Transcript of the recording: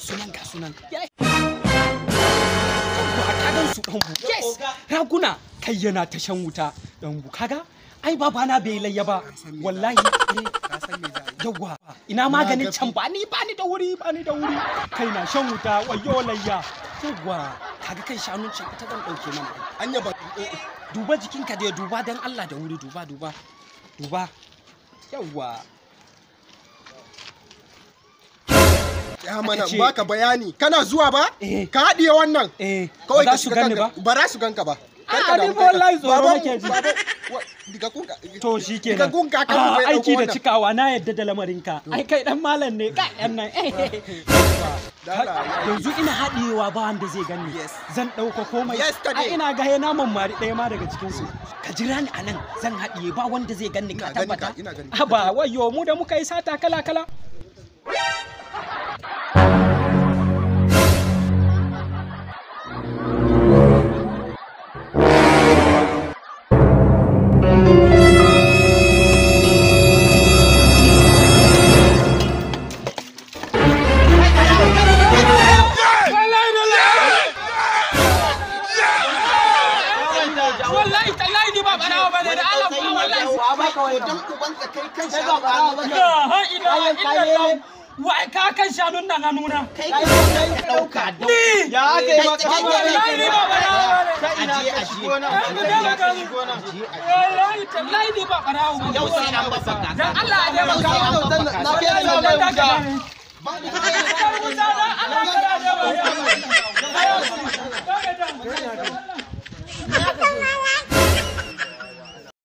Sunan ga sunan. Yawwa, ka gan su ɗan bu. Yes, raguna kai yana ta shan wuta ɗan bu. Kaga? Ai babana bai layya ba. Wallahi. Ka san me za a yi? Yawwa, ina maganin can ba ni ba ni da wuri ba ni da wuri. Kai na shan wuta wayyo layya. Yawwa, kaga kan shanun can ita zan ɗauke mana. Anya ba Duba jikinka dai duba dan Allah da wuri duba duba. Duba. Yawwa. Ya mana Aka ce- baka bayani. Kana zuwa ba? Eh. Ka haɗiye wannan. Eh, Kawai ba ka za su shiga gani kanka. ba? Ba za su ganka ba. Kar ka Ah, damu ni fa kanka. wallahi tsoro Baban- nake ji. Diga kunka. To shi kenan. Diga kunka ka Ah, rufe aiki da wannan. cikawa na yadda da lamarinka. Ai kai dan malam ne, kai dan nan. Dala, Yanzu ina haɗiyewa ba wanda zai gani. Yes. Zan ɗauka komai. Yes, ka Ai dai. ina ga yana mari ɗaya ma daga cikin su. Ka jira ni anan zan haɗiye ba wanda zai ganni ka Ina gani ka, tabbata. ina gani. Haba wayyo mu da muka yi sata kala kala. Wallahi tallahi ni ba barawa bane da Allah ba wallahi. Dan ubanka kai kan La ha ilaha illallah. Wai ka kan shanun nan hannuna. Kai ka dauka. Ni. Ya aka yi maka? Wallahi ni ba barawa bane. Ta ina ka shigo nan? Ta ina ka shigo nan? Wallahi tallahi ni ba barawa bane. Yau sai an babbaka. Dan Allah ya taimaka. Na fesa mai wuta. Wuta dan Allah ya taimaka.